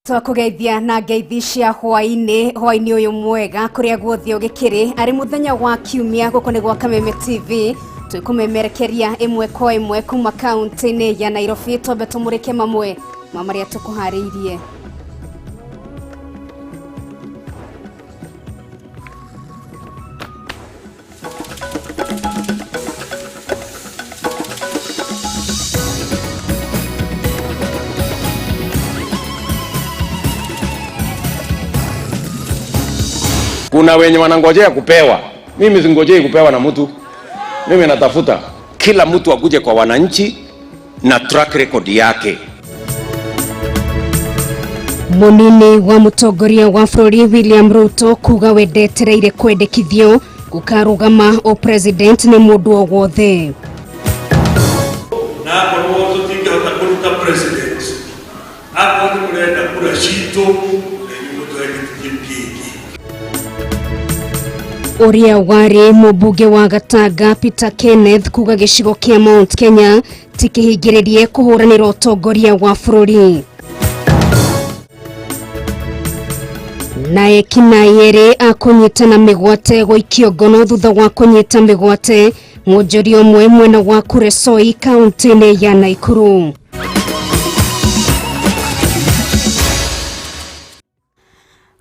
Twakugeithia na ngeithi cia hwaini hwaini uyu mwega kuria guothe ugikiri ari muthenya wa kiumia guku ni gwa Kameme TV twikumemerekeria imwe kwa imwe kuma kaunti-ini ya Nairobi twambe tumurike mamwe ma maria tukuhariirie. Kuna wenye wanangojea kupewa. Mimi singojei kupewa na mtu. Mimi natafuta kila mtu akuje kwa wananchi na track record yake. Munini wa mutongoria wa bũrũri William Ruto kuga wendetereire kwendekithio gukarugama o president ni mundu o wothe. Na akorwo tutingihota kuruta president, akorwo ni murenda kura citu na inyuĩ mũtũhe gĩtĩ kĩu kĩngĩ. Uria wari mubunge wa Gatanga Peter Kenneth kuga gĩcigo kĩa Mount Kenya ti kĩhingĩrĩrie kũhũranĩra ũtongoria wa bũrũri. Na ekinaĩ erĩ a kũnyitana mĩgwate gũikio ngono thutha wa kũnyita mĩgwate mwonjoria ũmwe mwena wa Kuresoi kaunti-inĩ ya Nakuru.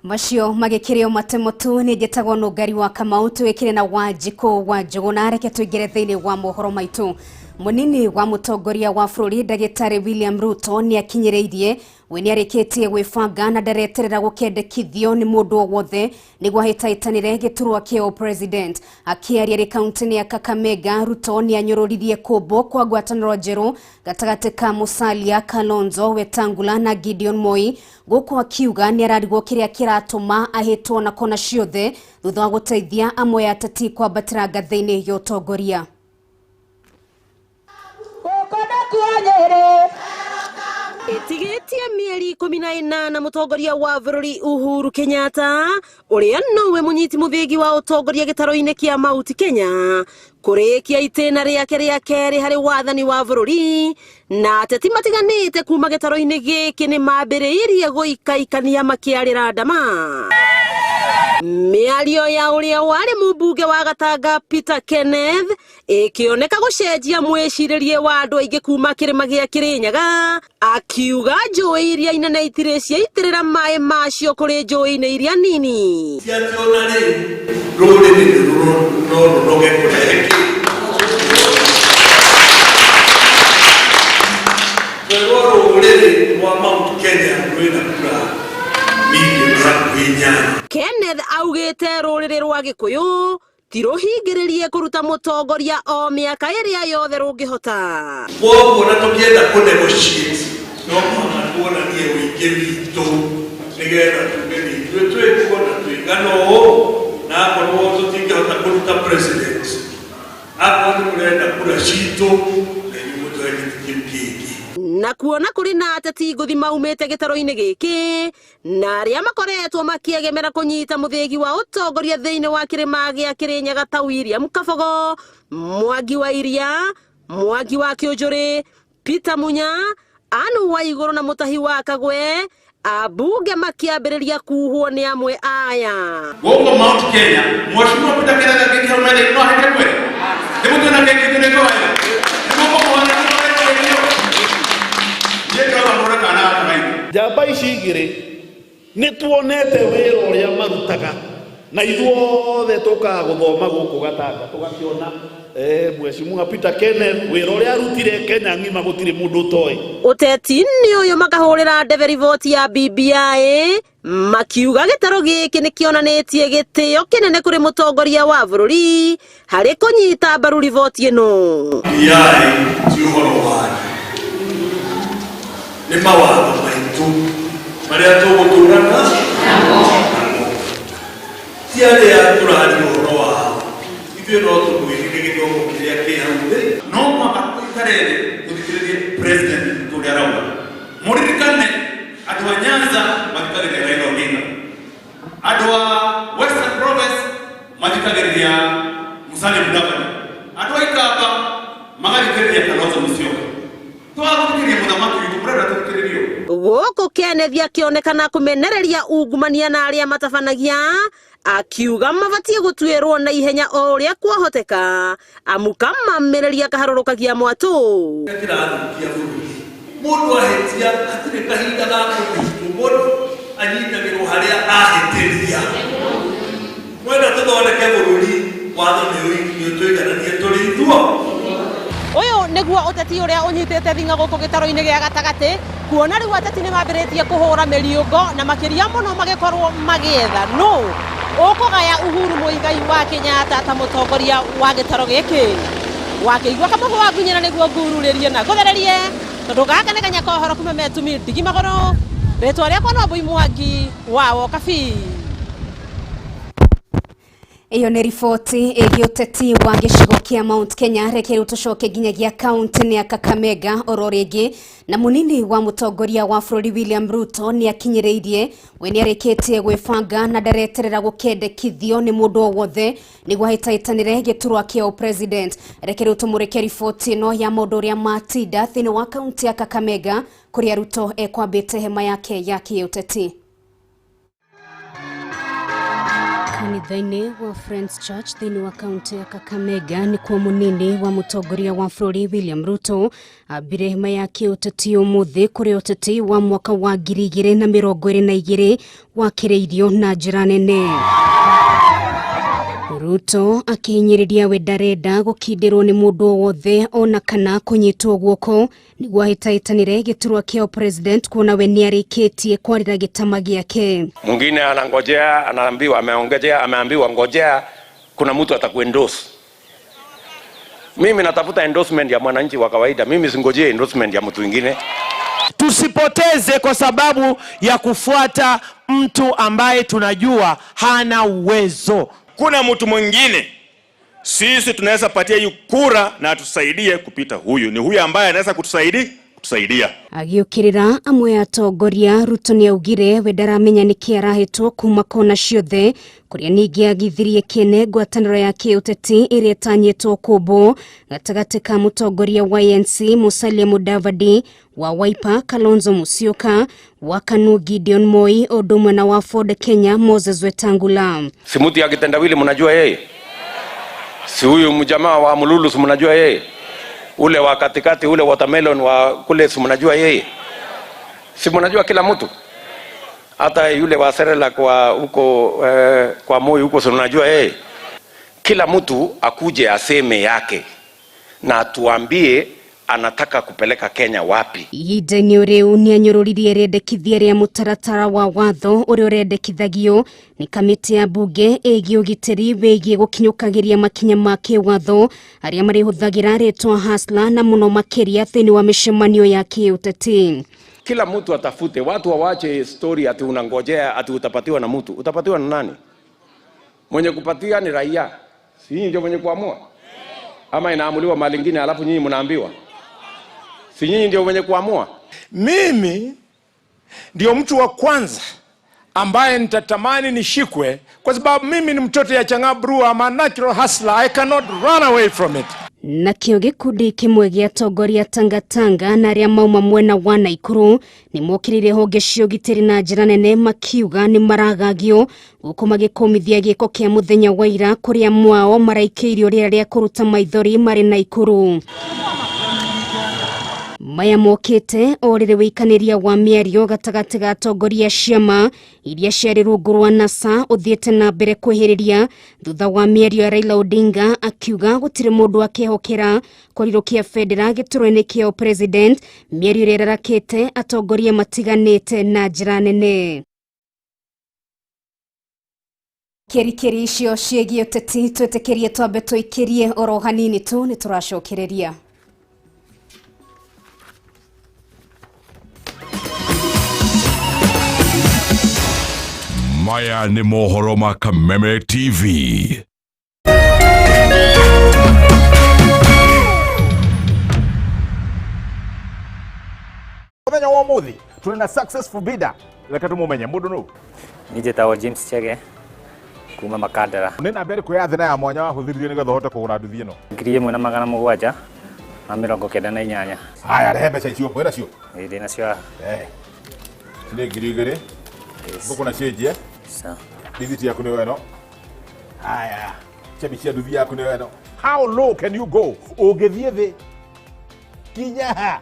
Macio magikirio matemo tu ni njĩtagwo Nũngari wa Kamau twikire na Wanjikũ wa Njũgũna reke tuingire thiini wa mohoro maitu. Munini wa mutongoria wa bũrũri Ndagĩtarĩ William Ruto ni akinyĩrĩirie we nĩ arĩkĩtie gwĩbanga na ndareterera gũkendekithio nĩ mũndũ o wothe nĩguo ahĩtahĩtanĩre gĩturwa kĩa president. Akĩaria rĩ kaunti-inĩ ya Kakamega, Ruto nĩ anyũrũririe kũmbwo kwa ngwatanĩro njerũ gatagatĩ ka Musalia Kalonzo Wetangula na Gideon Moi, gũkũ akiuga nĩ ararigwo kĩrĩa kĩratũma ahĩtwo na kona ciothe thutha wa gũteithia amwe ateti kwambatĩra ngathĩ-inĩ ya ũtongoria. Ĩtigĩtie mĩeri 18 mũtongoria wa bũrũri Uhuru Kenyatta ũrĩa nowe mũnyiti mũthĩgi wa ũtongoria gĩtaro-inĩ kĩa Mount Kenya kũrĩkia itĩna rĩake rĩa kerĩ harĩ wathani wa bũrũri, na ateti matiganĩte kuma gĩtaro-inĩ gĩkĩ nĩ mambĩrĩirie gũikaikania makĩarĩra ndama. Mĩario ya ũrĩa warĩ mũmbunge wa Gatanga Peter Kenneth ĩkĩoneka gũcenjia mwĩcirĩrie wa andũ aingĩ kuma kĩrĩma gĩa Kĩrĩnyaga, akiuga njũĩ iria inene itirĩ ciaitĩrĩra maĩ macio kũrĩ njũĩ-inĩ iria nini. Ti atĩ ona rĩu rũrĩrĩ no rũnoge kũrehe kĩ. Twerwo rũrĩrĩ rwa Mount Kenya rwĩna kura mirioni hakuhĩ 8. Kenneth augĩte rũrĩrĩ rwa Gĩkũyũ ti rũhingĩrĩrie kũruta mũtongoria o mĩaka ĩrĩa yothe rũngĩhota. Kwoguo na tũkĩenda kũ negotiate no mũhaka tuonanie ũingĩ witũ nĩgetha tuge nĩ ithuĩ twĩkuo na tũigana ũũ, na akorwo tũtingĩhota kũruta president, akorwo nĩ mũrenda kura citũ na inyuĩ mũtũhe gĩtĩ kĩu kĩngĩ. Na kuona kũrĩ na ateti ngũthi maumĩte gĩtaro-inĩ gĩkĩ na arĩa makoretwo makĩegemera kũnyita mũthĩgi wa ũtongoria thĩinĩ wa kĩrĩma gĩa Kĩrĩnyaga ta William Kabogo, Mwangi wa Iria, Mwangi wa Kĩũnjũrĩ, Peter Munya, Anne Waigũrũ na Mũtahi wa Kagwe, ambunge makĩambĩrĩria kuhwo nĩ amwe aya. Gũkũ Mount Kenya, Mheshimiwa Peter Kenneth angĩkĩrwo metha-inĩ no ahĩte kweli? Nĩ mũtwe na keki itũ nĩ tũheo. Nĩ mũkũmũhana nĩ mũkũheo. Niĩ ndĩrauga mũrore kana gaka gaitũ. Njamba ici igĩrĩ nĩ tuonete wĩra ũrĩa marutaga na ithuothe tũkaga gũthoma gũkũ Gatanga tũgakĩona Mheshimiwa Peter Kenneth wĩra ũrĩa arutire Kenya ng'ima gũtirĩ mũndũ ũtoĩ. Ũteti-inĩ ũyũ makahũrĩra ndebe riboti ya BBI makiuga gĩtarũ gĩkĩ nĩ kĩonanĩtie gĩtĩo kĩnene kũrĩ mũtongoria wa bũrũri harĩ kũnyita mbaru riboti ĩno. BBI ti ũhoro wanyu, nĩ mawatho maitũ marĩa tũgũtũra namo, ti arĩa tũraria ũhoro wao. Ithuĩ no tũmwĩrire gĩthomo kĩrĩa kĩ hau thĩ. No mũhaka tũikare thĩ tũthikĩrĩrie president witũ ũrĩa arauga. Mũririkane andũ a Nyanza mathikagĩrĩria Raila Odinga, andũ a Western Province mathikagĩrĩria Musalia Mudavadi, andũ a Ikamba magathikĩrĩria Kalonzo Musyoka. Twagũthikĩrĩria mũthamaki witũ, mũrenda tũthikĩrĩrio? Gũkũ Kenneth akĩonekana kũmenereria ungumania na arĩa matabanagia, akiuga mabatiĩ gũtuĩrwo na ihenya o ũrĩa kwahoteka, amu kamamĩrĩria kaharũrũkagia mwatũ. Kĩrathũkia bũrũri. Mũndũ ahĩtia hatirĩ kahinda ga kũnyitwo, mũndũ anyitagĩrwo harĩa ahĩtĩria. Mwenda tũthondeke bũrũri, watho nĩ ũtũigananie tũrĩ ithuo. Ũyũ nĩguo ũteti ũrĩa ũnyitĩte thing'a gũkũ gĩtaro-inĩ gĩa gatagatĩ, kuona rĩu ateti nĩ mambĩrĩtie kũhũra mĩriũngo na makĩria mũno magĩkorwo magĩetha nũ ũkũgaya Uhuru Muigai wa Kenyatta ta mũtongoria wa gĩtaro gĩkĩ. Wakĩigua kamũgũ wa ngunyĩra nĩguo ngururĩrie na ngũthererie, tondũ gaka nĩ kanya ka ũhoro kuma metumi ndigi magũrũ. Rĩtwa rĩakwa no Mbui Mwangi wa Wokabi. Iyo nĩ riboti ĩgiĩ ũteti wa gĩcigo kĩa Mount Kenya. Reke rĩu tũcoke nginyagia kaunti ya Kakamega oro rĩngĩ, na mũnini wa mũtongoria wa bũrũri William Ruto nĩ akinyĩrĩirie we nĩ arĩkĩtie gwĩbanga na ndareterera gũkendekithio nĩ mũndũ o wothe nĩguo ahĩtahĩtanĩre gĩturwa kĩa president. Reke rĩu tũmũrĩke riboti ĩno ya maũndũ ũrĩa matinda thĩinĩ wa kaunti ya Kakamega kũrĩa Ruto ekwambĩte hema yake ya kĩũteti. Kanitha-inĩ wa Friends Church thĩinĩ wa kaunti ya Kakamega nĩkuo mũnini wa mũtongoria wa bũrũri William Ruto ambire hema ya kĩũteti ũmũthĩ, kũrĩa ũteti wa mwaka wa 2022 wakĩrĩirio na njĩra nene. Ruto akĩhinyĩrĩria we ndarenda gũkindĩrwo nĩ mũndũ o wothe ona kana kũnyitwo guoko nĩguo ahĩtahĩtanĩre gĩturwa kĩa president, kuona we nĩarĩkĩtie kwarĩra gĩtama gĩake. Mwingine anangojea, anaambiwa ameongejea, ameambiwa ngojea, kuna mtu atakuendorse. Mimi natafuta endorsement ya mwananchi wa kawaida, mimi singojee endorsement ya mtu mwingine. Tusipoteze kwa sababu ya kufuata mtu ambaye tunajua hana uwezo. Kuna mtu mwingine sisi tunaweza patia hiyo kura na atusaidie kupita huyu. Ni huyu ambaye anaweza kutusaidia. Agĩũkĩrĩra amwe atongoria, Ruto nĩaugire we ndaramenya nĩkĩ arahĩtwo kuma kona ciothe, kũrĩa ningĩ agithirie kĩene ngwatanĩro ya kĩũteti ĩrĩa ĩtanyĩtwo kũmbwo gatagatĩ ka mũtongoria wa ANC Musalia Mudavadi, wa Wiper Kalonzo Musyoka, wa KANU Gideon Moi, ũndũ ũmwe na wa Ford Kenya Moses Wetangula. Si mtu ya kitendawili mnajua yeye? Si huyu mjamaa wa Mululu si mnajua yeye? Ule wa katikati ule watermelon wa kule si mnajua yeye? Si mnajua kila mtu? Hata yule wa Serela kwa huko kwa Moi huko si mnajua yeye? Kila mtu akuje aseme yake na atuambie anataka kupeleka Kenya wapi. Ihinda-inĩ rĩu nĩanyũrũririe rĩendekithia rĩa mũtaratara wa watho ũrĩa ũrendekithagio nĩ kamĩtĩ ya mbunge ĩgiĩ ũgitĩri wĩgiĩ gũkinyũkagĩria makinya ma kĩwatho arĩa marĩhũthagĩra rĩtwa Hustler na mũno makĩria thĩinĩ wa mĩcemanio ya kĩũteti. Kila mtu atafute, watu wawache story ati unangojea ati utapatiwa na mtu. Utapatiwa na nani? Mwenye kupatia ni raia. Si nyinyi ndio mwenye kuamua? Ama inaamuliwa mahali ingine alafu nyinyi mnaambiwa? Si nyinyi ndio wenye kuamua? Mimi ndio mtu wa kwanza ambaye nitatamani nishikwe, kwa sababu mimi ni mtoto ya Chang'aa Brewer. I'm a natural hustler. I cannot run away from it. Nakĩo gĩkundi kĩmwe gĩa atongoria Tangatanga na arĩa mauma mwena wa Naikuru nĩ mokĩrĩire honge cia ũgitĩri na njĩra nene, makiuga nĩ maragagio gũkũ magĩkũmithia gĩko kĩa mũthenya wa ira kũrĩa mwao maraikĩirio rĩera rĩa kũruta maithori marĩ Naikuru. Maya mokĩte o rĩrĩ wĩikanĩria wa mĩario gatagatĩ ga atongoria ciama iria ciarĩ rungu rwa NASA ũthiĩte na mbere kwĩhĩrĩria thutha wa mĩario ya Raila Odinga akiuga gũtirĩ mũndũ akehokera kũrirũkia bendera gĩturwa-inĩ kĩa president, mĩario ĩrĩa ĩrarakĩte atongoria matiganĩte na njĩra nene. Kĩrikĩri icio ciĩgiĩ ũteti twĩtĩkĩrie twambe tũikĩrie oro hanini tu nĩ tũracokereria. Maya nĩ mohoro ma Kameme TV. Muthenya wa umuthi turi na successful bidder, reke tumumenye mundu nu. Niĩ njĩtagwo James Chege kuma Makandara. Nĩ namba ĩrĩkũ ya thĩna ya mwanya wahũthĩrire nĩgetha ũhote kũgũra nduthi ĩno? 1798. Haya, rehe mbeca icio, wĩna cio? Ĩĩ, ndĩ nacio haha. Nĩ 2,000. Mbũkũ na cenjie. Sawa. Rithiti yaku nĩyo ĩno. Haya, chabi cia nduthi yaku nĩyo ĩno. How low can you go? Ũngĩthiĩ thĩ kinya ha?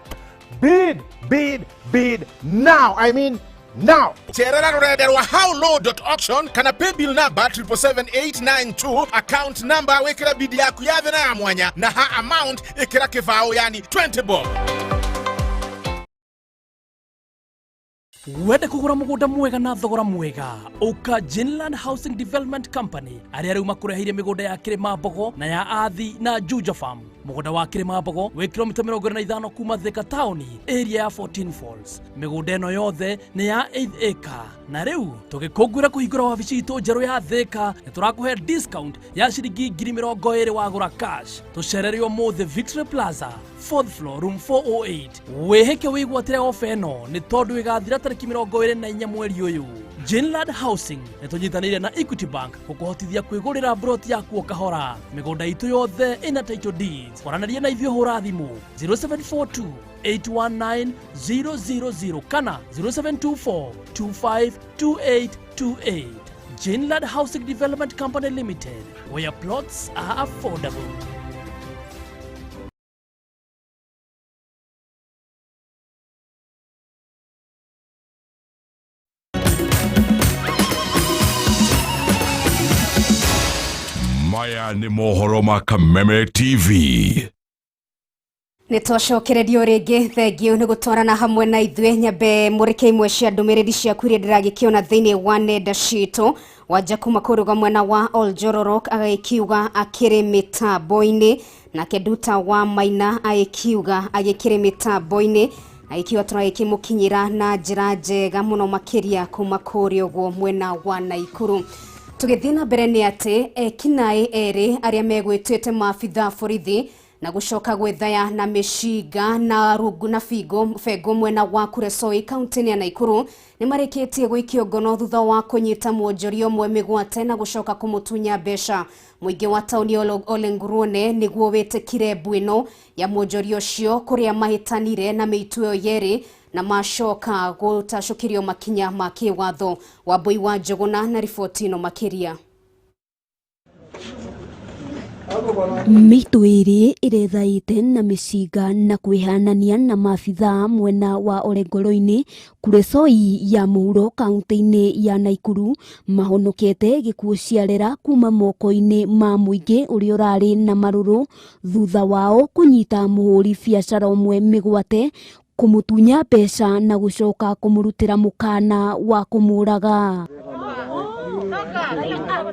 Bid, bid, bid now. I mean now. Cerera rũrenda rwa howlow.auction kana paybill number 777892, account number wĩkĩre bidi yaku ya thĩ na ya mwanya, na ha amount ĩkĩra kĩbaũ, yani 20 bob. Wende kũgũra mũgũnda mwega na thogora mwega, ũka Jinland Housing Development Company, arĩa rĩu makũreheire mĩgũnda ya Kĩrĩma Mbogo na ya Athi na Juja Farm. Mũgũnda wa Kĩrĩma Mbogo wĩ kilomita 25 kuma Thika taũni, area ya 14 Falls. Mĩgũnda ĩno yothe nĩ ya 8 acre, na rĩu tũgĩkũngũĩra kũhingũra wabici itũ njerũ ya Thika, nĩ tũrakũhe discount ya ciringi 20,000 wagũra cash. Tũcerere ũmũthĩ Victory Plaza, 4th floor, room 408. Wĩhĩke wĩgwatĩre ofa ĩno, nĩ tondũ ĩgathira tarĩki 24 mweri ũyũ. Jinland Housing nĩ tũnyitanĩire na Equity Bank gũkũhotithia kwĩgũrĩra broti yaku o kahora. Mĩgũnda itũ yothe ĩna title deeds. Kwaranĩria na ithuĩ, hũra thimũ 0742 819 000 kana 0724 252828. Jinland Housing Development Company Limited, where plots are affordable. Maya nĩ mohoro ma Kameme TV. Nä twacokererio rĩngĩ, thengiũ nĩ gũtwarana hamwe na ithuĩ. Nyambe mũrĩke imwe cia ndũmĩrĩri ciaku iria ndĩragĩkĩona thĩinĩ wa nenda citũ. Wanja kuma kũrũga mwena wa Oljororok agĩkiuga akĩrĩ mĩtambo-inĩ, nake Nduta wa Maina agĩkiuga agĩkĩrĩ mĩtambo-inĩ, agĩkiuga tũragĩkĩmũkinyĩra na njĩra njega mũno makĩria kuma kũrĩa ũguo mwena wa Naikuru. Tũgĩthiĩ na mbere nĩ atĩ ekinaĩ erĩ arĩa megwĩtĩte maabitha borithi na gũcoka gwĩthaya na mĩcinga na rungu na bingo bengo mwena wa Kuresoi, kaunti-inĩ ya Naikuru, nĩ marĩkĩtie gũikio ngono thutha wa kũnyita mwonjoria ũmwe mĩgwate na gũcoka kũmũtunya mbeca. Mũingĩ wa taũni ya Olenguruone nĩguo wĩtĩkire mbu ĩno ya mwonjoria ũcio, kũrĩa mahĩtanire na mĩitũ ĩyo yerĩ na macoka gũtacũkĩrio makinya ma kĩwatho. Wambui wa Njũgũna na riboti ĩno makĩria. Mĩitũ ĩrĩ ĩrethaĩte na mĩcinga na kwĩhanania na maabithaa mwena wa Olenguruone, Kuresoi ya mũhuro, kaunti-inĩ ya Naikuru, mahonokete gĩkuũ ciarera kuma moko-inĩ ma mũingĩ ũrĩa ũrarĩ na marũrũ thutha wao kũnyita mũhũri biacara ũmwe mĩgwate, kũmũtunya mbeca na gũcoka kũmũrutĩra mũkana wa kũmũraga.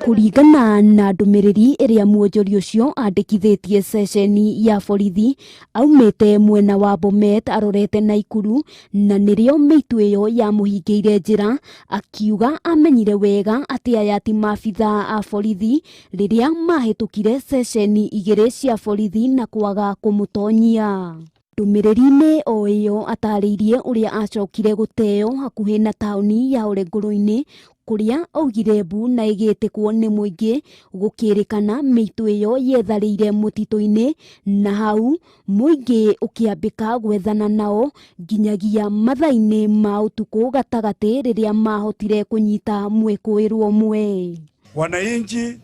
Kũringana na ndũmĩrĩri ĩrĩa mwonjoria ũcio andĩkithĩtie ceceni ya borithi, aumĩte mwena wa Bomet arorete Naikuru, na nĩrĩo mĩitũ ĩyo yamũhingĩire njĩra, akiuga amenyire wega atĩ aya ti maabithaa a borithi rĩrĩa mahĩtũkire ceceni igĩrĩ cia borithi na kwaga kũmũtonyia. Ndũmĩrĩri-inĩ o ĩyo atarĩirie ũrĩa acokire gũteo hakuhĩ na taũni ya Olenguruone, kũrĩa augire mbu na ĩgĩtĩkwo nĩ mũingĩ, gũkĩrĩkana mĩitũ ĩyo yetharĩire mũtitũ-inĩ, na hau mũingĩ ũkĩambĩka gwethana nao nginyagia mathaa-inĩ ma ũtukũ gatagatĩ rĩrĩa mahotire kũnyita mwĩkũĩrwo ũmwe. Wananchi,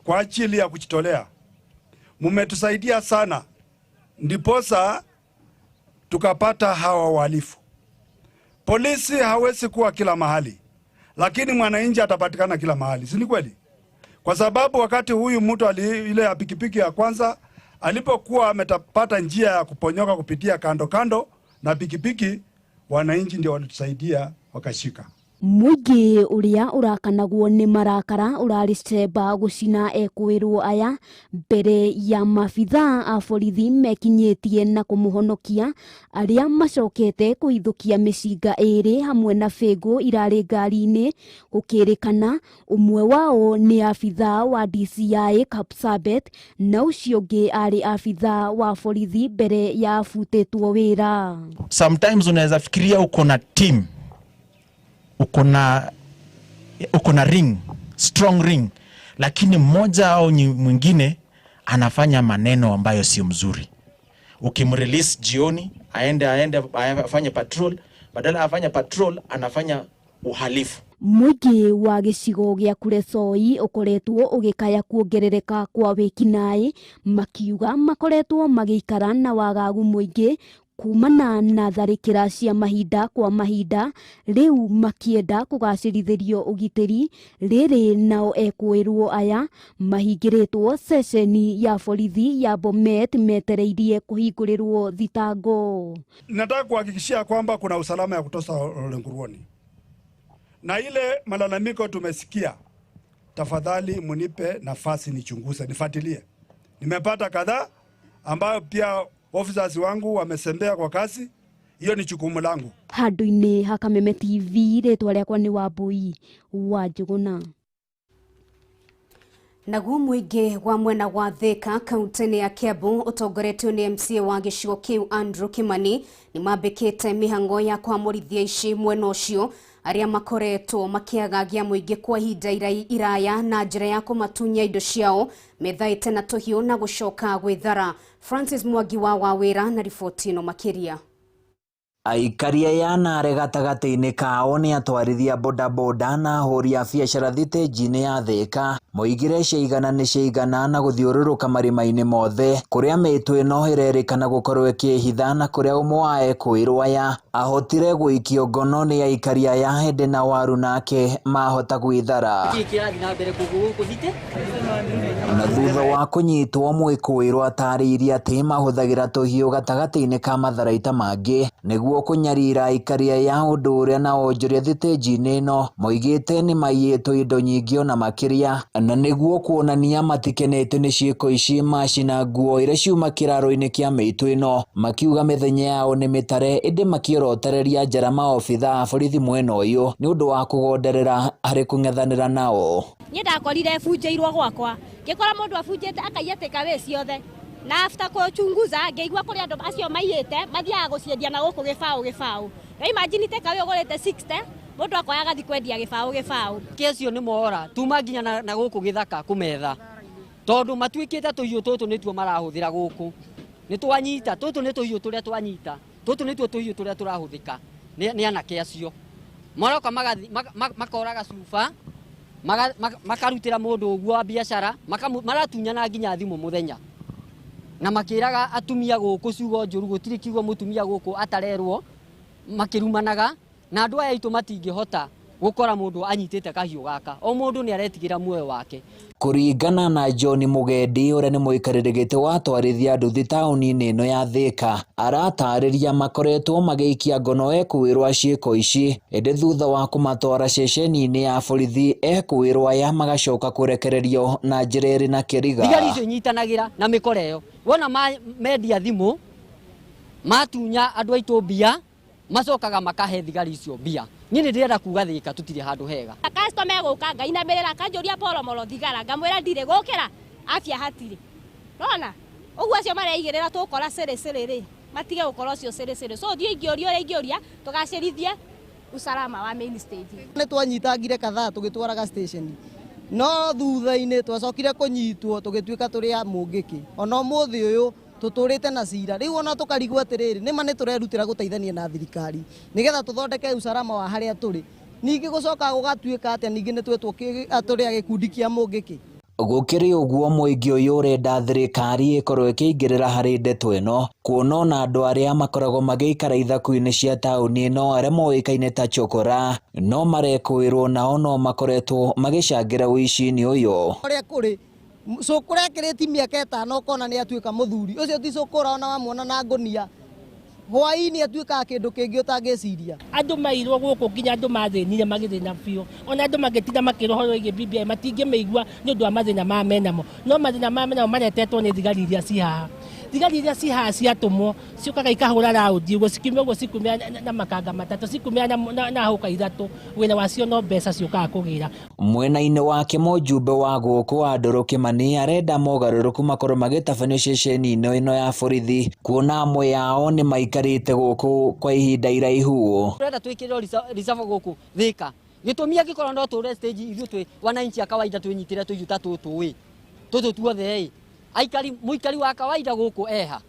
kwa ajili ya kujitolea, mumetusaidia sana, ndiposa tukapata hawa wahalifu. Polisi hawezi kuwa kila mahali, lakini mwananchi atapatikana kila mahali, si ni kweli? Kwa sababu wakati huyu mtu ile ya pikipiki ya kwanza alipokuwa ametapata njia ya kuponyoka kupitia kando kando na pikipiki, wananchi ndio walitusaidia wakashika. Mũingĩ ũrĩa ũrakanagwo nĩ marakara ũrarĩ cemba gũcina ekũĩrwo aya mbere ya maabithaa a borithi mekinyĩtie na kũmũhonokia, arĩa macokete kũhithũkia mĩcinga ĩrĩ hamwe na bĩngũ irarĩ ngari-inĩ, gũkĩrĩkana ũmwe wao nĩ abithaa wa DCI Kapsabet na ũcio ũngĩ arĩ abithaa wa borithi mbere ya abutĩtwo wĩra. Sometimes unaweza fikiria uko na team, uko na ring, strong ring, lakini mmoja au mwingine anafanya maneno ambayo sio mzuri. Ukimrelease jioni aende afanye patrol, Badala afanya patrol, anafanya uhalifu. Mũingĩ wa gĩcigo gĩa Kuresoi ũkoretwo ũgĩkaya kuongerereka kwa wĩkinaĩ, makiuga makoretwo magĩikara na wagagu mũingĩ kumana na tharĩkĩra cia mahinda kwa mahinda, rĩu makienda kũgacĩrithĩrio ũgitĩri. Rĩrĩ nao ekũĩrwo aya mahingĩrĩtwo ceceni ya borithi ya Bomet metereirie kũhingũrĩrwo thitango. Nataka kuhakikishia kwamba kuna usalama ya kutosha Olenguruone, na ile malalamiko tumesikia, tafadhali munipe nafasi nichunguze, nifuatilie. Nimepata kadhaa ambayo pia officers wangu wamesembea kwa kasi, hiyo ni jukumu langu. Handũ-inĩ ha Kameme TV, rĩtwa rĩakwa nĩ Wambui wa Njũgũna. Naguo mũingĩ wa mwena wa Thika kaunti-inĩ ya Kiambu ũtongoretio nĩ MCA wa gĩcigo kĩu Andrew Kimani nĩmambĩkĩte mĩhang'o ya kwamũrithia ici mwena ũcio arĩa makoretwo makĩagagia mũingĩ kwa ihinda iraya na njĩra ya kũmatunya indo ciao methaĩte na tũhiũ na gũcoka gwĩthara. Francis Mwangi wa Wawĩra na riboti ĩno makĩria. Aikari aya na arĩa gatagatĩ-inĩ kao nĩ atwarithia bodaboda na ahũri a biacara thitĩnji-inĩ ya Thika moigire ciaigana nĩ ciaigana na gũthiũrũrũka marima-inĩ mothe kũrĩa mĩtũ ĩno ĩrerĩkana gũkorwo ĩkĩhitha na kũrĩa ũmwe wa ekũĩrwo aya ahotire gũikio ngono nĩ aikari aya hĩndĩ na waru nake mahota gwĩthara. Na thutha wa kũnyitwo mwĩkũĩrwo atarĩirie atĩ mahũthagĩra tũhiũ gatagatĩ-inĩ ka matharaita mangĩ nĩguo kũnyarira aikari aya ũndũ ũrĩa na onjoria thitĩnji-inĩ ĩno moigĩte nĩ maiyĩtwo indo nyingĩ ona makĩria na nĩguo kuonania matikenetio nĩ ciĩko ici macina nguo iria ciuma kĩraro-inĩ kĩa mĩitũ ĩno makiuga mĩthenya yao nĩ mĩtare ĩndĩ makĩorotereria njara maobitha a borithi mwena ũyũ nĩ ũndũ wa kũgonderera harĩ kũng'ethanĩra nao. Niĩ ndakorire bunjĩirwo gwakwa ngĩkora mũndũ abunjĩte akaiya takeaway ciothe na after kuchunguza ngĩigua kũrĩ andũ acio maiyĩte mathiaga gũciendia na gũkũ gĩbaũ gĩbaũ. Na imagine takeaway ũgũrĩte 60 mũndũ akoya agathiĩ kwendia gĩbaũ gĩbaũ. Kesi nĩ mora tuma nginya na gũkũ gĩthaka kũmetha tondũ matuĩkĩte tũhiũ tũtũ nĩtuo marahũthĩra gũkũ nĩ twanyita tũtũ nĩ tũhiũ tũrĩa twanyita tũtũ nĩtuo tũhiũ tũrĩa tũrahũthĩka nĩ anake acio maroka makoraga cuba makarutĩra mũndũ ũguo wa biacara maratunyana nginya thimũ mũthenya na makĩraga atumia gũkũ ciugo njũru gũtirĩ kiugo mũtumia gũkũ atarerwo makĩrumanaga na andũ aya aitũ matingĩhota gũkora mũndũ anyitĩte kahiũ gaka o mũndũ nĩ aretigĩra muoyo wake. Kũringana na John Mugendi ũrĩa nĩ mũikarĩri gĩtĩ wa atwarithia nduthi taũni-inĩ ĩno ya Thika aratarĩria makoretwo magĩikia ngono ekũĩrwo ciĩko ici ĩndĩ thutha wa kũmatwara ceceni-inĩ ya borithi ekũĩrwo aya magacoka kũrekererio na njĩra ĩrĩ na kĩriga. Thigari icio inyitanagĩra na mĩkora ĩyo wona mendia thimũ matunya andũ aitũ mbia macokaga makahe thigari icio mbia. Niĩ nĩ ndĩrenda kuga Thika tũtirĩ handũ hega. Customer egũka ngainamĩrĩra akanjũria poromoro thigara ngamwĩra ndirĩ gũkĩra afya hatirĩ. Nona ũguo acio mareigĩrĩra tũkora cĩrĩ cĩrĩ rĩ matige gũkora ũcio cĩrĩ cĩrĩ so thiĩ ingĩũria ũrĩa ingĩũria tũgacĩrithie usalama wa main stage. Nĩ twanyitangire kadhaa tũgĩtwaraga station no thutha-inĩ twacokire kũnyitwo tũgĩtuĩka tũrĩ a mũngĩkĩ ona ũmũthĩ ũyũ tũtũrĩte na cira rĩu ona tũkarigwo atĩrĩrĩ nĩma nĩ tũrerutĩra gũteithania na thirikari nĩgetha tũthondeke usalama wa harĩa tũrĩ ningĩ gũcoka gũgatuĩka atĩa ningĩ nĩ twetwo tũrĩ a gĩkundi kĩa mũngĩkĩ. Gũkĩrĩ ũguo mũingĩ ũyũ ũrenda thirikari ĩkorwo ĩkĩingĩrĩra harĩ ndeto ĩno kuona ona andũ arĩa makoragwo magĩikara ithaku-inĩ cia taũni ĩno arĩa moĩkaine ta chokora no marekũĩrwo nao no makoretwo magĩcangĩra ũici-inĩ ũyũ. Ũrĩa kũrĩ cũkũra ekĩrĩti mĩaka ĩtano ũkona nĩ atuĩka mũthuri ũcio ti cũkũra ona wamuona na ngũnia hwaĩ-inĩ atuĩkaga kĩndũ kĩngĩ ũtangĩciria. Andũ mairwo gũkũ nginya andũ mathĩnire magĩthĩna biũ ona andũ magĩtinda makĩrwo ũhoro wĩgiĩ BBI matingĩmĩigua nĩ ũndũ wa mathĩna maya menamo no mathĩna maya menamo maretetwo nĩ thigari iria ci haha. Thigari iria ci haha ciatũmwo ciũkaga ikahũra raũndi ũguo cikiumia ũguo cikumia na makanga matatũ cikumia na hũka ithatũ wĩra wacio no mbeca ciũkaga kũgĩra. Mwena-inĩ wake mũjumbe wa gũkũ Andũrũ Kĩmani arenda mogarũrũku makorwo magĩtabanio ceceni-inĩ ĩno ya borithi kuona amwe ao nĩ maikarĩte gũkũ kwa ihinda iraihu. Tũrenda twĩkĩrĩrwo reserve gũkũ Thika gĩtũmi angĩkorwo no tũre stage ithuĩ twĩ wananchi a kawaida twĩnyitĩre tũhiũ ta tũtũ ĩ tũtũ tuothe ĩ aikari mũikari wa kawaida gũkũ eha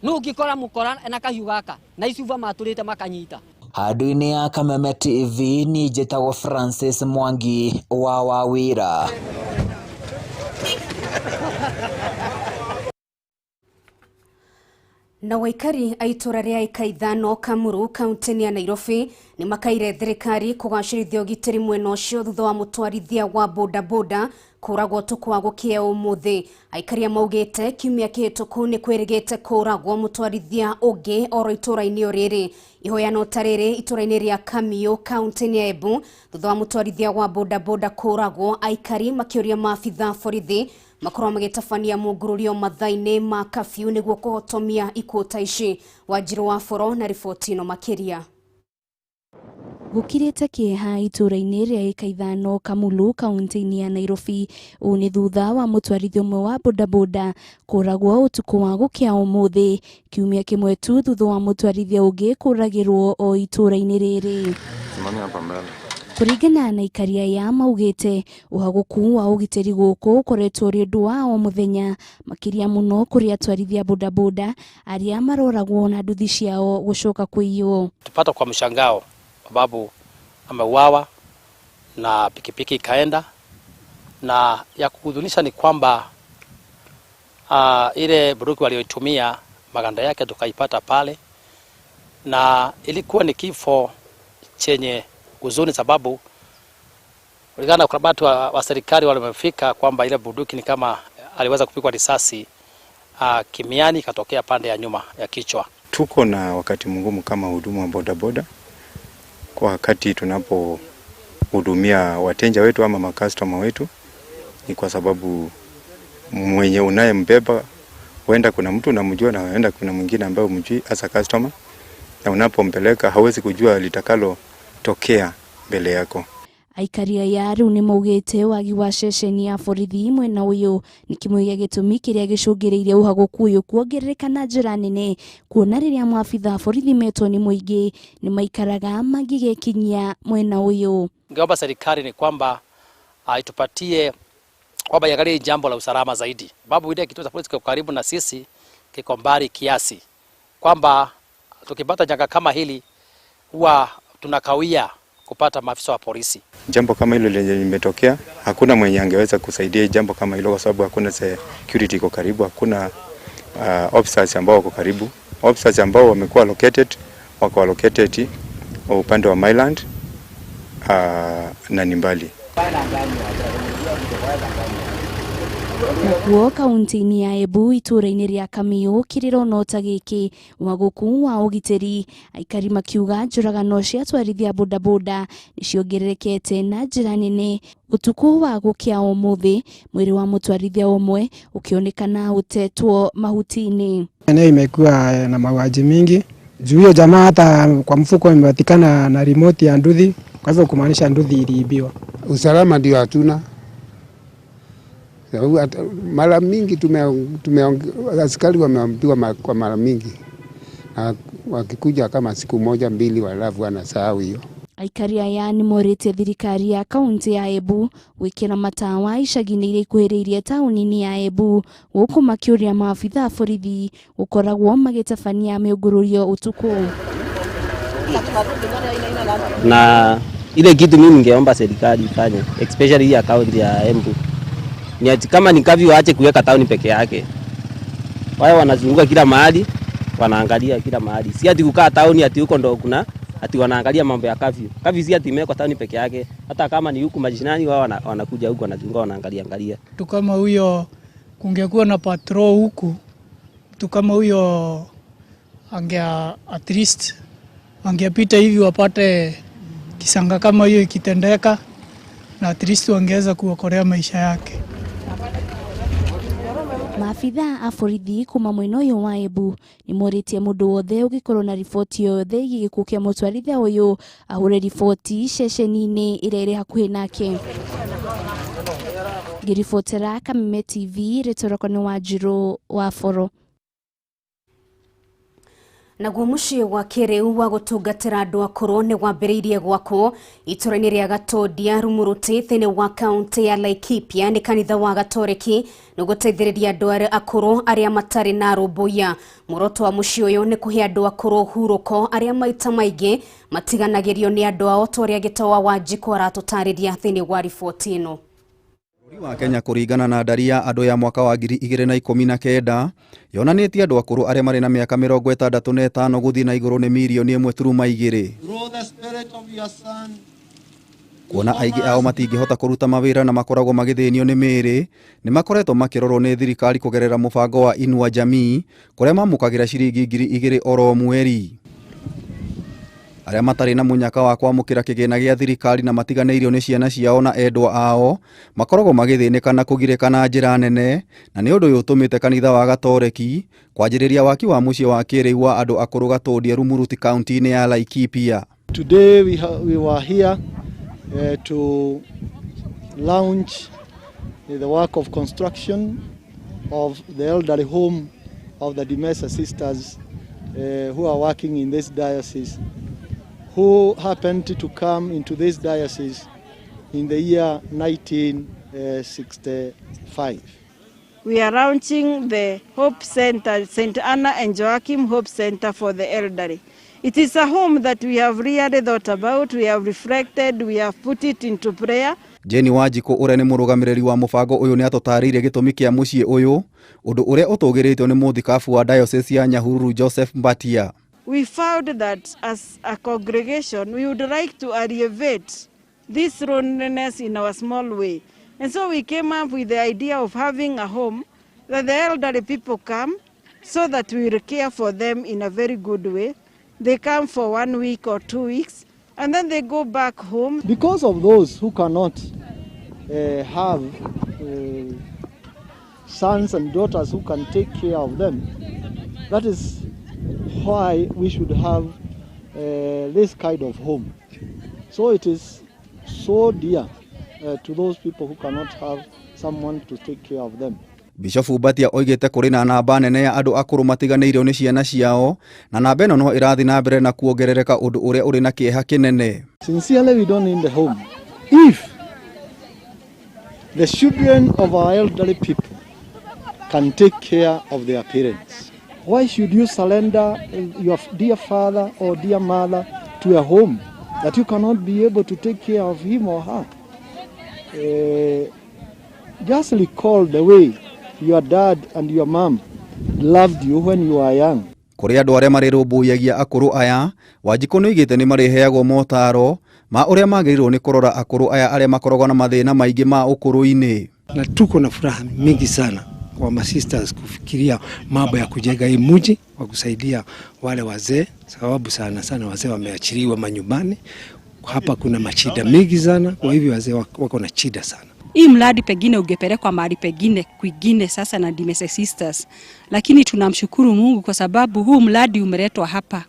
nũ ũngĩkora mũkora na kahiũ gaka na icuba matũrĩte makanyita. Handũ-inĩ ya Kameme TV niĩ njĩtagwo Francis Mwangi wa Wawira. Na waikari a itũra rĩa ĩka ithano Kamuru kaunti-inĩ ya Nairobi nĩ makaire thirikari kũgacĩrithia ũgitĩri mwena ũcio thutha wa mũtwarithia wa bodaboda kũragwo ũtukũ wa gũkĩa ũmũthĩ. Aikaria maugĩte kiumia kĩhĩtũku nĩ kwĩrĩgĩte kũragwo mũtwarithia ũngĩ oro itũra-inĩ o rĩrĩ. Ihoyano ta rĩrĩ itũra-inĩ rĩa Kamiũ kaunti-inĩ ya Embu thutha wa mũtwarithia wa bodaboda kũragwo, aikari makĩũria maabitha borithi makorwo magĩtabania mũngũrũrio mathaa-inĩ ma kabiũ nĩguo kũhotomia ikuũ ta ici. Wanjirũ wa Boro na riboti ĩno makĩria. Gũkirĩte kĩeha itũra-inĩ rĩa ĩka ithano Kamulu kaunti-inĩ ya Nairobi. Ũũ nĩ thutha wa mũtwarithia ũmwe wa bodaboda kũragwo ũtukũ wa gũkĩa ũmũthĩ, kiumia kĩmwe tu thutha wa mũtwarithia ũngĩ kũragĩrwo o itũra-inĩ rĩrĩ. Simamia hapa mbele. Kũringana na aikari aya maugĩte ũhagũku wa ũgitĩri gũkũ ũkoretwo ũrĩ ũndũ wa o mũthenya, makĩria mũno kũrĩ atwarithia bodaboda arĩa maroragwo na nduthi ciao gũcoka kũiywo. Tupata kwa mshangao sababu ameuawa na pikipiki ikaenda, na ya kuhuzunisha ni kwamba ile bunduki walioitumia maganda yake tukaipata pale, na ilikuwa ni kifo chenye huzuni sababu kulingana na ukarabati wa serikali walimefika kwamba ile bunduki ni kama aliweza kupigwa risasi kimiani ikatokea pande ya nyuma ya kichwa. Tuko na wakati mgumu kama huduma wa bodaboda kwa wakati tunapohudumia wateja wetu ama makastoma wetu, ni kwa sababu mwenye unayembeba huenda kuna mtu unamjua na huenda kuna mwingine ambaye humjui as a customer, na unapompeleka hawezi kujua litakalo tokea mbele yako. Aikari aya rĩu nĩ maugĩte wagi wa ceceni ya borithi mwena ũyũ nĩ kĩmwe gĩa gĩtũmi kĩrĩa gĩcũngĩrĩirie ũhagũku ũyũ kuongerereka na njĩra nene, kuona rĩrĩa maabitha a borithi metwo nĩ mũingĩ nĩ maikaraga mangĩgekinyia mwena ũyũ. Ningeomba serikali ni kwamba itupatie kwamba iangalie jambo la usalama zaidi, sababu ile kituo cha polisi kiko karibu na sisi, kiko mbali kiasi kwamba tukipata janga kama hili huwa tunakawia kupata maafisa wa polisi. Jambo kama hilo lenye limetokea, hakuna mwenye angeweza kusaidia jambo kama hilo kwa sababu hakuna security iko karibu, hakuna officers ambao wako karibu. Officers ambao wamekuwa allocated wako allocated upande wa Mainland na ni mbali. Nakuo kaunti-inĩ ya Embu itũra-inĩ rĩa Kamiũ kĩrĩro no ta gĩkĩ ũhagũku wa ũgitĩri, aikari makiuga njũragano cia atwarithia bodaboda nĩciongererekete na njĩra nene. Ũtukũ wa gũkĩa ũmũthĩ mwĩrĩ wa mũtwarithia ũmwe ũkĩonekana ũtetwo mahuti-inĩ. Eneo imekuwa na mauaji mingi juu hiyo jamaa hata kwa mfuko imepatikana na remote ya nduthi, kwa hivyo kumaanisha nduthi iliibiwa. Usalama ndio hatuna. Mara mingi askari wameambiwa kwa mara mingi, na wakikuja kama siku moja mbili walafu wanasahau hiyo. Aikari aya nĩ morĩtie thirikari ya kaunti ya Embu gwĩkĩra matawa icagi-inĩ iria ikuhĩrĩirie taũni-inĩ ya Embu, gũkũ makĩũria maabitha a borithi gũkoragwo magĩtabania mĩũngũrũrio ũtukũ. Na ile kitu mimi ningeomba serikali ifanye, especially hii ya kaunti ya Embu, ni ati kama ni kavi waache kuweka tauni peke yake. Wao wanazunguka kila mahali, wanaangalia kila mahali. Si ati kukaa tauni ati huko ndo kuna ati wanaangalia mambo ya kafyu. Kafyu si ati imewekwa tauni peke yake. Hata kama ni huku mashinani wao wanakuja huku wanazunguka wanaangalia angalia. Tu kama huyo kungekuwa na patrol huku, tu kama huyo ange at least angepita hivi wapate kisanga kama hiyo ikitendeka, na at least wangeweza kuokolea maisha yake. Maabitha a borithi kuma mwena ũyũ wa Embu nĩ morĩtie mũndũ wothe ũngĩkorwo na riboti yothe ĩgiĩ gĩkuũ kĩa mũtwarithia ũyũ ahũre riboti ceceni-inĩ ĩrĩa ĩrĩ hakuhĩ nake. Ngĩribotera Kameme TV, rĩtwa rĩakwa nĩ Wanjirũ wa Boro. Naguo mũciĩ wa kĩrĩu wa gũtungatĩra andũ akũrũ nĩ wambĩrĩirie gwakwo itũra-inĩ rĩa Gatondia Rumuruti thĩinĩ wa kaũntĩ ya Laikipia nĩ kanitha wa Gatoreki nĩ gũteithĩrĩria andũ arĩa akũrũ arĩa matarĩ na rũmbũiya. Muoroto wa mũciĩ ũyũ nĩ kũhe andũ akũrũ hurũko arĩa maita maingĩ matiganagĩrio nĩ andũ ao ta ũrĩa Gĩtawa Wanjikũ aratũtarĩria thĩinĩ wa riboti ĩno. Bũrũri wa Kenya kũringana na ndari ya andũ ya mwaka wa 2019 yonanĩtie andũ akũrũ arĩa marĩ na mĩaka 65 gũthiĩ na igũrũ nĩ mirioni 1.2. Kuona aingĩ ao matingĩhota kũruta mawĩra na makoragwo magĩthĩnio nĩ mĩĩrĩ, nĩ makoretwo makĩrorwo nĩ thirikari kũgerera mũbango wa Inua Jamii kũrĩa mamũkagĩra ciringi 2000 oro mweri. Arĩa matarĩ na mũnyaka wa kwamũkĩra kĩgĩna gĩa thirikari na matiganĩirio nĩ ciana ciao na endwa ao makoragwo magĩthĩnĩka na kũgirĩka na njĩra nene, na nĩ ũndũ ũyũ ũtũmĩte kanitha wa Gatoreki kwanjĩrĩria waki wa mũciĩ wa kĩrĩu wa andũ akũrũ Gatũndie Rumuruti kaunti-inĩ ya Laikipia. Today we were here to launch the work of construction of the elderly home of the Dimesa sisters who are working in this diocese, who happened to come into this diocese in the year 1965. We are launching the Hope Center, St. Anna and Joachim Hope Center for the Elderly. It is a home that we have really thought about, we have reflected, we have put it into prayer. Jenny Wanjikũ ũrĩa nĩ mũrũgamĩrĩri wa mũbango ũyũ nĩ atũtarĩirie gĩtũmi kĩa mũciĩ ũyũ, ũndũ ũrĩa ũtũgĩrĩtio nĩ mũthikabu wa Diocese ya Nyahururu Joseph Mbatia. We found that as a congregation, we would like to alleviate this loneliness in our small way. And so we came up with the idea of having a home that the elderly people come so that we will care for them in a very good way. They come for 1 week or 2 weeks, and then they go back home. Because of those who cannot have sons and daughters who can take care of them, that is why we should have this kind of home. So it is so dear to those people who cannot have someone to take care of them. Bishop Mbatia oigĩte kũrĩ na namba nene ya andũ akũrũ matiganĩirio nĩ ciana ciao na namba ĩno no ĩrathiĩ na mbere na kuongerereka ũndũ ũrĩa ũrĩ na kĩeha kĩnene. Sincerely, we don't need the home. If the children of our elderly people can take care of their parents, why should you surrender your dear father or dear mother to a home that you cannot be able to take care of him or her? Just recall the way your dad and your mom loved you when you were young. Kũrĩ andũ arĩa marĩrũmbũyagia akũrũ aya, Wanjikũ nĩoigĩte nĩ marĩheagwo motaro ma ũrĩa magĩrĩirwo nĩ kũrora akũrũ aya arĩa makoragwo na mathĩna maingĩ ma ũkũrũ-inĩ. Na tuko na furaha mingi sana kwa masisters kufikiria mambo ya kujenga hii mji wa kusaidia wale wazee, sababu sana sana wazee wameachiliwa manyumbani. Hapa kuna mashida mingi sana, kwa hivyo wazee wako na shida sana. Hii mradi pengine ungepelekwa mahali pengine kwingine sasa na Dimese Sisters, lakini tunamshukuru Mungu kwa sababu huu mradi umeletwa hapa.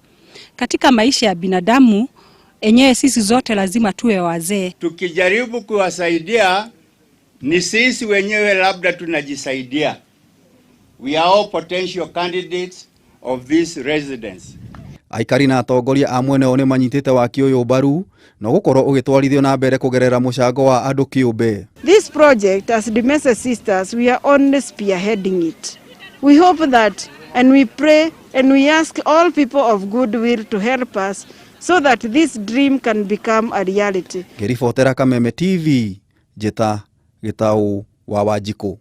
Katika maisha ya binadamu enyewe sisi zote lazima tuwe wazee. Tukijaribu kuwasaidia ni sisi wenyewe labda tunajisaidia. We are all potential candidates of this residence. Aikari na atongoria a mwena ũyũ nĩ manyitĩte waki ũyũ mbaru no gũkorwo ũgĩtwarithio na mbere kũgerera mũcango wa andũ kĩũmbe. This project, as Dimese Sisters, we are only spearheading it. We hope that, and we pray, and we ask all people of goodwill to help us so that this dream can become a reality. Ngĩribotera Kameme TV, Njĩta Gĩtaũ wa Wanjikũ.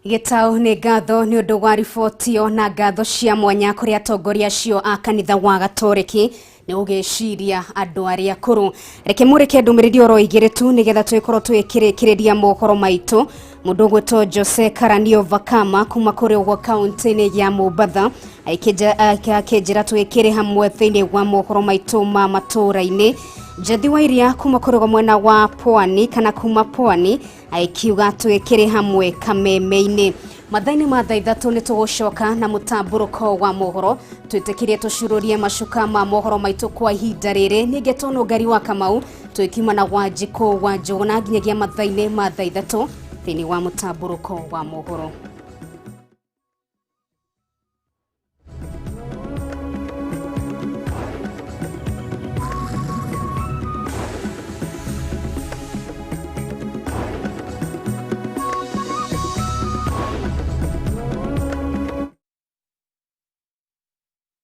Gĩtaũ nĩ ngatho nĩ ũndũ wa riboti ĩyo na ngatho cia mwanya kũrĩ atongoria acio a kanitha wa Gatoreki nĩ gũgĩciria andũ arĩa akũrũ. Reke mũrĩke ndũmĩrĩri oro igĩrĩ tu nĩgetha twĩkorwo twĩkĩrĩkĩrĩria mohoro maitũ. Mũndũ ũgwĩtwo Jose Karanio Vakama kuma kũrĩ ũguo kaunti-inĩ ya Mombatha akĩnjĩra twĩkĩre hamwe thĩinĩ wa mohoro maitũ ma matũũra-inĩ. Njathi wa Iria kuma kũrĩ ũguo mwena wa Pwani kana kuma Pwani aikiuga twĩkĩre hamwe Kameme-inĩ. Mathaa-inĩ ma thaa ithatũ nĩ tũgũcoka na mũtambũrũko wa mohoro twĩtĩkĩrie tũcururie macuka ma mohoro maitũ kwa ihinda rĩrĩ. Nĩngetwo Nũngari wa Kamau twĩkiuma na Wanjikũ wa Njũgũna nginyagia mathaa-inĩ ma thaa ithatũ thĩinĩ wa mũtambũrũko wa mohoro.